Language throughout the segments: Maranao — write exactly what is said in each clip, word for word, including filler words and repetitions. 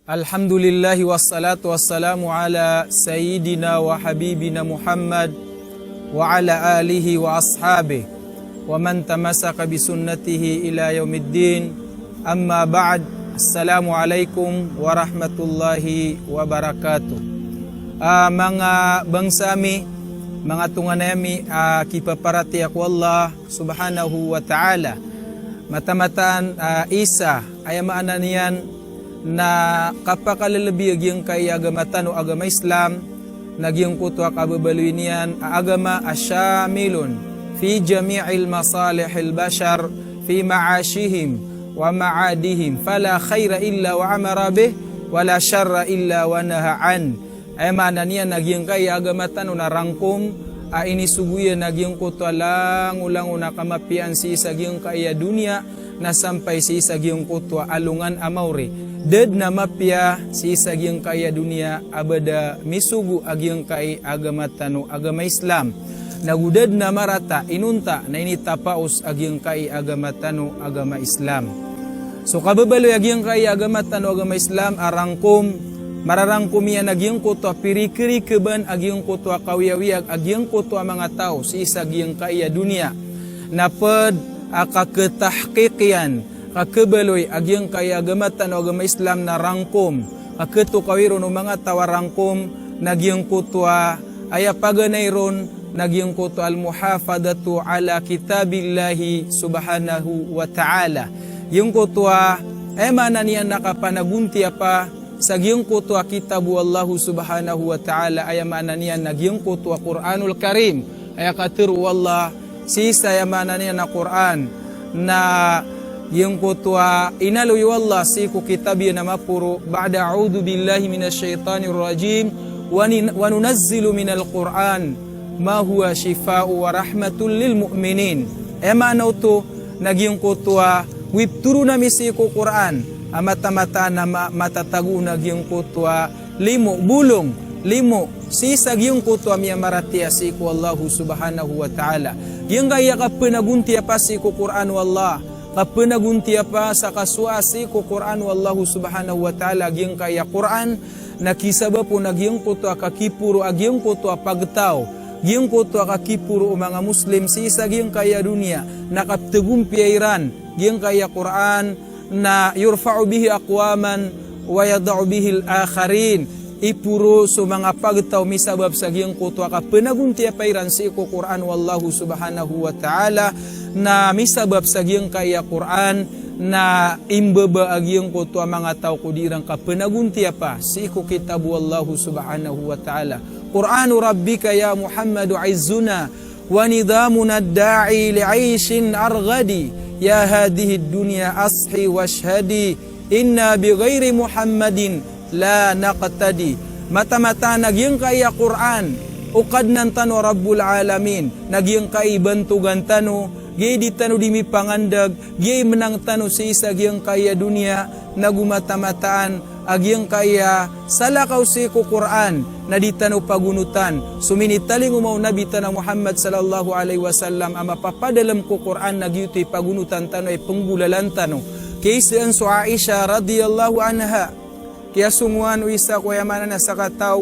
Alhamdulillah, wassalatu wassalamu ala sayyidina wa habibina Muhammad wa ala alihi wa ashabihi wa man tamassaka bi sunnatihi ila yaumiddin. Amma ba'd. Assalamu alaikum warahmatullahi wabarakatuh. Ah, manga bangsa ami, manga tonganay ami, ah, kipaparatiyaya ko Allah Subhanahu wa Ta'ala. Mataan-mataan, ah, isa, aya maana niyan na kapakalelebi a giyangkai a agama tano a agama Islam, na giyangkoto a kababaloy niyan a agama a shamilun fi jami'il masalihil bashar fi ma'ashihim wa ma'adihim, fala khaira illa wa amara bih, wala sharra illa wa naha an. Aya maana niyan na giyangkai a agama tano na rangkom a inisogo iyan a giyangkoto a langolangon a kamapiyaan sii sa giyangkai a doniya, na sampay sii sa giyangkoto a alongan a maori. Da den a mapiya sii sa giyangkai a doniya a ba da misogo a giyangkai a agama tano a agama Islam. Nago da den a marata inonta na initapaos a giyangkai a agama tano a agama Islam. So kababaloy a giyangkai a agama tano a agama Islam a rangkom, mararangkom iyan a giyangkoto a pirikerikeban a giyangkoto a kawiyawiyag a giyangkoto a manga taw sii sa giyangkai a doniya. Na ped a kaketahkik iyan, kakebaloy a giyangkai a agama tano a agama Islam na rangkom, kaketokawi ron o manga taw a rangkom, na giyangkoto a aya paganay ron na giyangkoto a al-muhafadhatu ala kitabillahi subhanahu wa ta'ala. Giyangkoto a aya maana niyan na kapanagontiyapa sa giyangkoto a kitab o Allahu Subhanahu wa Ta'ala, aya maana niyan na giyangkoto a Qur'anul Karim, aya katero o Allah sii sa aya maana niyan na Qur'an, na giyangkoto a inaloy o Allah sii ko kitab iyan a maporo, ba'da a'udhu billahi minash shaitanir rajim, wa nin-, wa nunazzilu minal Qur'an ma huwa shifa'u wa rahmatul lil mu'minin. Aya maana oto na giyangkoto a wiptoron ami sii ko Qur'an a mataan-mataan a ma-, matatago na giyangkoto a limo, bolong, limo, sii sa giyangkoto a miyamaratiyaya sii ko Allahu Subhanahu wa Ta'ala. Giyangkai a kapenagontiyapa sii ko Qur'an o Allah, kapenagontiyapa sa kasowa sii ko Qur'an o Allahu Subhanahu wa Ta'ala, giyangkai a Qur'an, na kisabap on a giyangkoto a kakiporo a giyangkoto a pagtaw, giyangkoto a kakiporo o manga Muslim sii sa giyangkai a doniya, na kaptegompiya iran giyangkai a Qur'an, na yurfa'u bihi aqwaman wa yada'u bihil akharin. Iporo so manga pagtaw misabap sa giyangkoto a kapenagontiyapa iran sii ko Qur'an o Allahu Subhanahu wa Ta'ala, na misabap sa giyangkai a Qur'an na imbaba a giyangkoto a manga taw ko di iran kapenagontiyapa sii ko kitab o Allahu Subhanahu wa Ta'ala. Qur'anu rabbika ya Muhammadu izzuna, wa nidhamuna ad-da'i li 'ayshin arghadi, ya hadhihi ad-dunya ashihi washhadi, inna bi ghayri Muhammadin la naqtadi. Mataan-mataan a giyangkai a Qur'an o Kadnan tano a Rabbul Alamin, na giyangkai i bantogan tano, giyai di tano di mipangandag, giyai menang tano sii sa giyangkai a doniya, nago mataan-mataan a giyangkai a salakaw sii ko Qur'an na di tano pagonotan. So minitalingoma o Nabi tano a Muhammad sallallahu alaihi wasallam a mapapadalem ko Qur'an na giyoto i pagonotan tano, i penggolalan tano. Kiyaisaan so Aisha radhiyallahu anha, kiyasongowan o isa ko aya maana na sakataw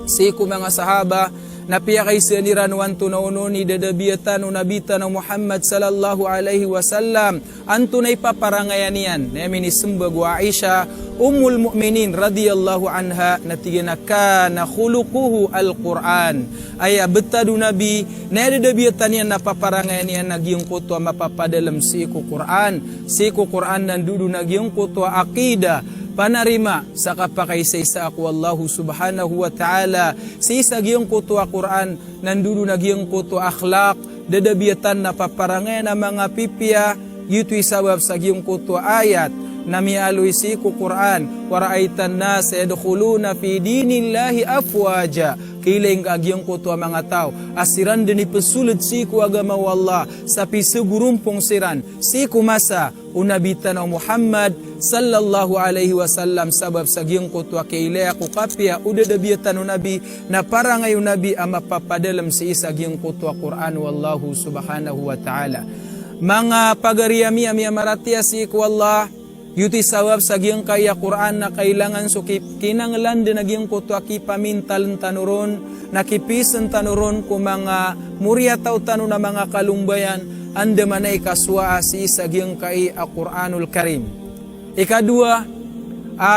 sii ko manga sahaba, na piyakaisaan iran o antonaa onon i dadabiatan o Nabi tano a Muhammad sallallahu alaihi wasallam, antonaa i paparangayan iyan. Na aya minisembag o Aisha, Ummul Mu'minin radhiyallahu anha, na tig iyan a, "Kana khuluquhu al-Qur'an." Aya betad o Nabi, na aya dadabiatan iyan na paparangayan iyan na giyangkoto a mapapadalem sii ko Qur'an. Sii ko Qur'an nandodo na giyangkoto a aqida, panarima sa kapakaisaisa ko Allahu Subhanahu wa Ta'ala. Sii sa giyangkoto a Qur'an nandodo na giyangkoto a akhlaq, dadabiatan na paparangayan a manga pipiya. Giyoto i sabap sa giyangkoto a ayat na miyaaloy sii ko Qur'an, "Wa ra'aitan nasa yadkhuluna fi dinillahi afwaja." Kailay ngka a giyangkoto a manga taw a siran den i pesold sii ko agama o Allah sa pisegorompong siran sii ko masa o Nabi tano a Muhammad sallallahu alaihi wasallam, sabap sa giyangkoto a kailaya ko kapiya o dadabiatan o Nabi, na parangay o Nabi a mapapadalem sii sa giyangkoto a Qur'an o Allahu Subhanahu wa Ta'ala. Manga pagari ami a miyamaratiyaya sii ko Allah, Giyoto i sabap sa giyangkai a Qur'an na kailangan so ki-, kinanglan den a giyangkoto a kipamintal tano ron, na kipiisn tano ron ko manga moriyataw tano na manga kalombayan, andamanaya i kasowa a sii sa giyangkai a Qur'anul Karim. Ikadowa a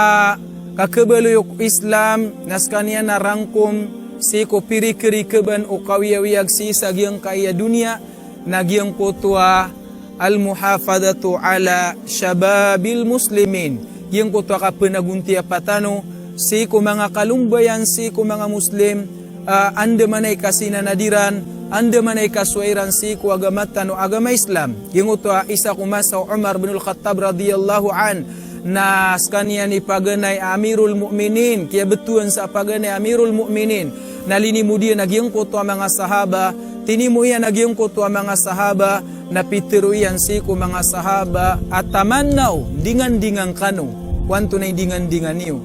kakhabaloy o Islam na skaniyan na rangkom sii ko pirikerikeban o kawiyawiyag sii sa giyangkai a doniya, na giyangkoto a al-muhafadhatu ala shababil muslimin. Giyangkoto a kapanagontiya pa tano sii ko manga kalombayan, sii ko manga Muslim, ah, andamanaya i kasinanad iran, andamanaya i kasowa iran sii ko agama tano a agama Islam. Giyangkoto a isa ko masa o Umar bin Al-Khattab radhiyallahu anhu, na skaniyan i paganay a Amirul Mu'minin, kiyabetowan sa paganay a Amirul Mu'minin, na linimod iyan a giyangkoto a manga sahaba, tinimo iyan a giyangkoto a manga sahaba, na pitero iyan sii ko manga sahaba a tamannaw, ndingandingan kano, o antonaa i ndingandingan iyo.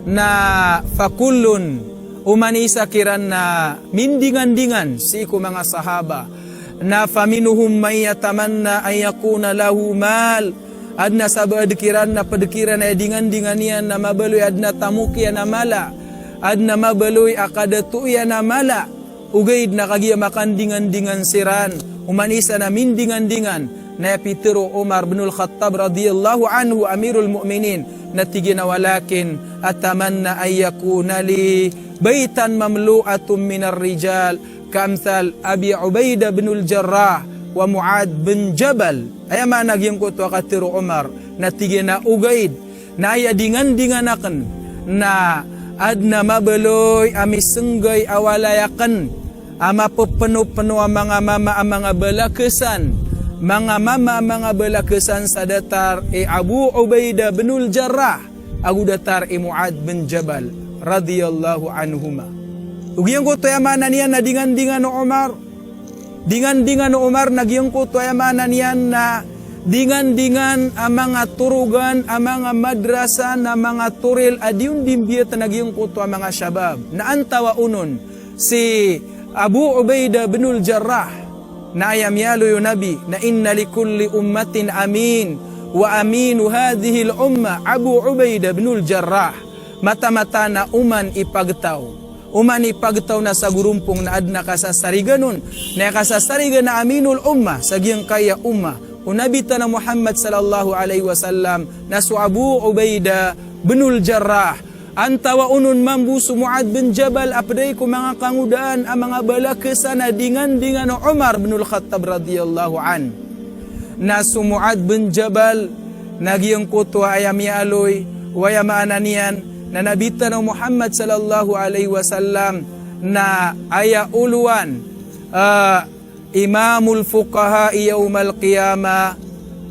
Na fakullun, oman i isa kiran na mindingandingan sii ko manga sahaba. Na faminhum man yatamanna an yakuna lahu mal. Aden a sabaad kiran na ped kiran a aya dingandingan iyan na mabaloy aden a tamok iyan a mala. Aden a mabaloy a kadato iyan a mala. Ogaid na kagiya makandingandingan siran, oman i isa na mindingandingan, na aya pitero o Umar bin Al-Khattab radhiyallahu anhu, Amirul Mu'minin, na tig iyan a walakin atamanna an yakuna li baytan mamlu'atun minar rijal, kaamthal Abi Ubaidah bin Al-Jarrah wa Mu'adh bin Jabal. Aya maana giyangkoto a katero o Umar, na tig iyan a ogaid na aya dingandingan aken na aden a mabaloy a misenggay a walay aken a mapepenopeno a manga mama a manga balakesan, manga mama a manga balakesan sa datar i Abu Ubaidah bin Al-Jarrah ago datar i Mu'adh bin Jabal radhiyallahu anhuma. O giyangkoto aya maana niyan na dingandingan o Umar. Dingandingan o Umar na giyangkoto aya maana niyan na dingandingan a manga torogan, a manga madrasa, na manga toril a di on di mbiyat na giyangkoto a manga shabab. Na antawaa on si Abu Ubaidah bin Al-Jarrah, na aya miyaaloy o Nabi na inna likulli ummatin amin, wa aminu hadhihil ummah Abu Ubaidah bin Al-Jarrah. Mataan-mataan a oman i pagtaw, oman i pagtaw na sa gorompong na aden a kasasarigan on, na aya kasasarigan a aminul ummah sa giyangkai a ummah o Nabi tano a Muhammad sallallahu alaihi wasallam na so Abu Ubaidah bin Al-Jarrah. Antawaa on mambo so Mu'adh bin Jabal a ped aya ko manga kangodaan a manga balakesan a dingandingan o Umar bin Al-Khattab radhiyallahu anhu. Na so Mu'adh bin Jabal na giyangkoto a aya miyaaloy o aya maana niyan na Nabi tano a Muhammad sallallahu alaihi wasallam na aya olowan, ah, Imamul fuqaha yawmal qiyamah,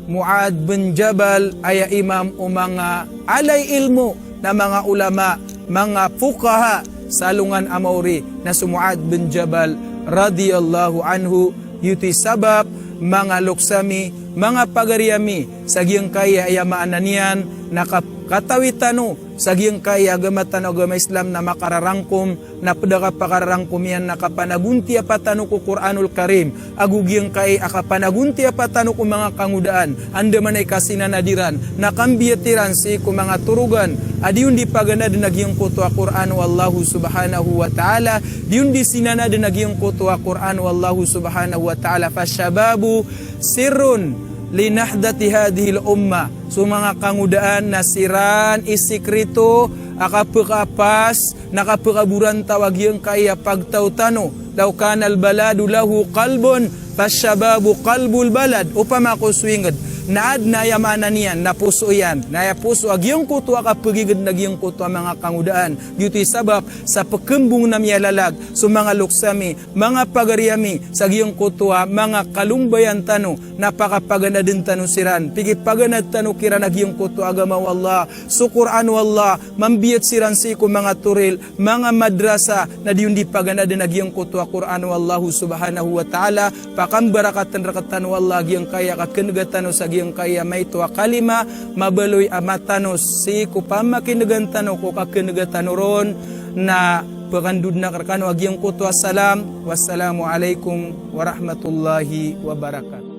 Mu'adh bin Jabal, aya imam o manga alay ilmo na manga ulama, manga fuqaha sa alongan a maori na so Mu'adh bin Jabal radhiyallahu anhu. Giyoto i sabap, manga loks ami, manga pagari ami, sa giyangkai a aya maana niyan na kap-, katawi tano sa giyangkai a agama tano a agama Islam na makararangkom, na ped a kapakararangkom iyan na kapanagontiya pa tano ko Qur'anul Karim, ago giyangkai a kapanagontiya pa tano ko manga kangodaan, andamanaya i kasinanad iran, na kambiyat iran sii ko manga torogan a di on di paganaden a giyangkoto a Qur'an o Allahu subhanahu wa ta'ala, di on di sinanaden a giyangkoto a Qur'an o Allahu subhanahu wa ta'ala. Fashababu sirrun li nahdati hadhihil ummah. So manga kangodaan na siran i sikreto a kapekapas, na kapekaborantaw a giyangkai a pagtaw tano. Law kanal baladu lahu qalbun, fashababu qalbul balad. Opama ko so inged na aden a aya maana niyan na poso iyan, na aya poso a giyangkoto a kapeginged na giyangkoto a manga kangodaan. Giyoto i sabap sa pekembong na miyalalag so manga loks ami, manga pagari ami, sa giyangkoto a manga kalombayan tano, na pakapaganaden tano siran, pikipaganad tano kiran a giyangkoto a agama o Allah, so Qur'an o Allah, mambiyat siran sii ko manga toril, manga madrasa, na di on di paganaden a giyangkoto a Qur'an o Allahu subhanahu wa ta'ala. Pakambarakaten rektano o Allah giyangkai a kakenega tano sa giyangkai a maito a kalima, mabaloy a matanos sii ko pamakinegan tano ko kakenega tano ron, na pekandodon aken rekano a giyangkoto a salam. Wassalamu alaikum warahmatullahi wabarakatuh.